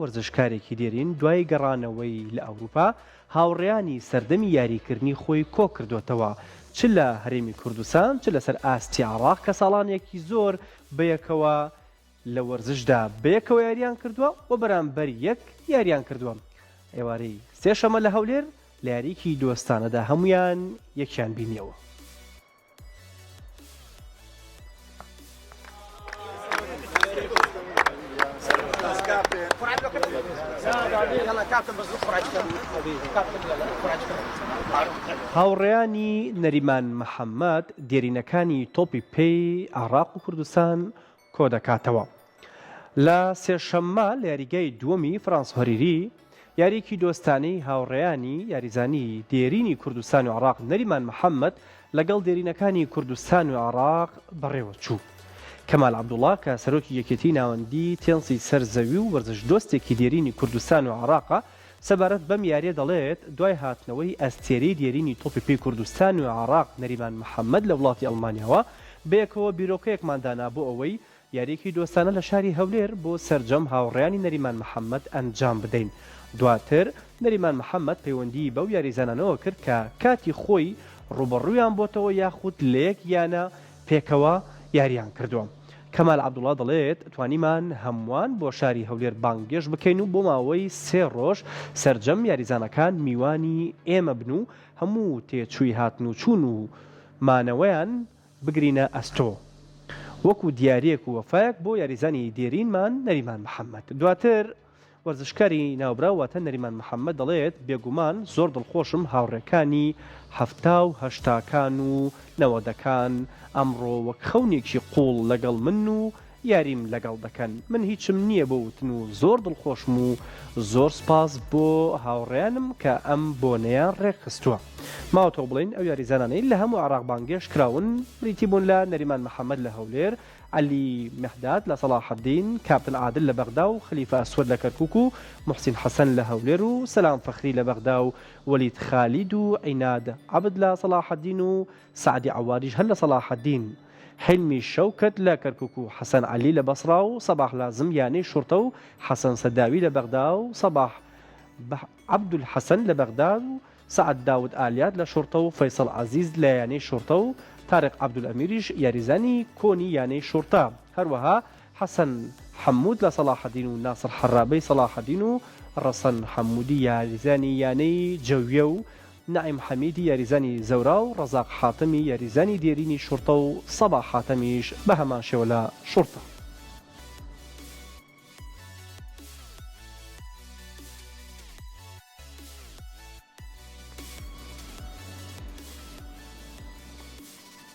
وەرزشکارێکی دێرین دوای گەڕانەوەی لە ئەوروپا، هاوڕێیانی سەردەمی یاریکردنی خۆی کۆکردۆتەوە، چ لە هەرێمی کوردستان چ لەسەر ئاستی عێراق کە ساڵانێکی زۆر بەیەکەوە لە وەرزشدا بەیەکەوە یارییان کردووە و بەرامبەر یەک یارییان کردووە. ئێوارەی سێشەمە لە هەولێر لە یارییەکی دۆستانەدا هەموویان یەکیان بینیەوە. هاوڕێیانی نەریمان محەمەد دێرینەکانی تۆپی پێی عێراق و کوردستان کۆدەکاتەوە. لە سێشەممە لە یاریگای دووەمی فرانس هەریری، یارییەکی دۆستانەی هاوڕێیانی یاریزانی دێرینی کوردستان و عێراق نەریمان محەمەد لەگەڵ دێرینەکانی کوردستان و عێراق بەڕێوەچوو. کەمال عەبدوڵا کە سەرۆکی یەکێتی ناوەندی تێنسی سەر زەوی و وەرزشدۆستێکی دێرینی کوردستان و عێراقە سەبارەت بەم یارییە دەڵێت، دوای هاتنەوەی ئەستێرەی دێرینی تۆپی پێی کوردستان و عێراق نەریمان محەمەد لە وڵاتی ئەڵمانیاوە، بەیەکەوە بیرۆکەیەکمان دانا بۆ ئەوەی یارییەکی دۆستانە لە شاری هەولێر بۆ سەرجەم هاوڕێیانی نەریمان محەمەد ئەنجام بدەین. دواتر نەریمان محەمەد پەیوەندیی بەو یاریزانانەوە کرد کە کاتی خۆی ڕووبەڕوویان بۆتەوە یاخود لە یەک یانە پێکەوە یارییان کردووە. کەمال عەبدوڵا دەڵێت، توانیمان هەمووان بۆ شاری هەولێر بانگێشت بکەین و بۆ ماوەی سێ ڕۆژ سەرجەم یاریزانەکان میوانی ئێمە بن و هەموو تێچووی هاتن و چوون و مانەوەیان بگرینە ئەستۆ وەکو دیارییەک و وەفایەک بۆ یاریزانی دێرینمان نەریمان محەمەد. دواتر وەرزشکاری ناوبراو واتە نەریمان محەمەد دەڵێت، بێگومان زۆر دڵخۆشم هاوڕێکانی حەفتا و هەشتاکان و نەوەدەکان ئەمڕۆ وەک خەونێکی قووڵ لەگەڵ منن و یاریم لەگەڵ دەکەن، من هیچم نییە بۆ وتن و زۆر دڵخۆشم و زۆر سوپاس بۆ هاوڕێیانم کە ئەم بۆنەیان ڕێکخستووە. ماوەتەوە بڵێین ئەو یاریزانانەی لە هەموو عێراق بانگێشت کراون بریتی بوون لە نەریمان محەمەد لە هەولێر، عەلی میحداد لە سەڵاحەدین، کاپتن عادل لە بەغدا و خەلیفە ئەسوەد لە کەرکوک و موحسین حەسەن لە هەولێر و سەلام فەخری لە بەغدا و وەلید خالید و عیناد عەبد لە سەڵاحەدین و سەعدی عەوادیش هەر لە سەڵاحەدین. حیلمی شەوکەت لە کەرکوک و حەسەن عەلی لە بەسڕا و سەباح لازم یانەی شوڕتە و حەسەن سەداوی لە بەغدا و سەباح عەبدولحەسەن لە بەغدا و سەعد داود ئالیات لە شوڕتە و فەیسەڵ عەزیز لە یانەی شوڕتە و تارق عەبدولئەمیریش یاریزانی کۆنی یانەی شوڕتە هەروەها حەسەن حەمود لە سەڵاحەدین و ناسڕ حەرابەی سەڵاحەدین و ڕەسەن حەمودی یاریزانی یانەی جەویە و نەعیم حەمیدی یاریزانی زەورا و ڕەزاق حاتەمی یاریزانی دێرینی شوڕتە و سەباح حاتەمیش بەهەمان شێوە لە شوڕتە.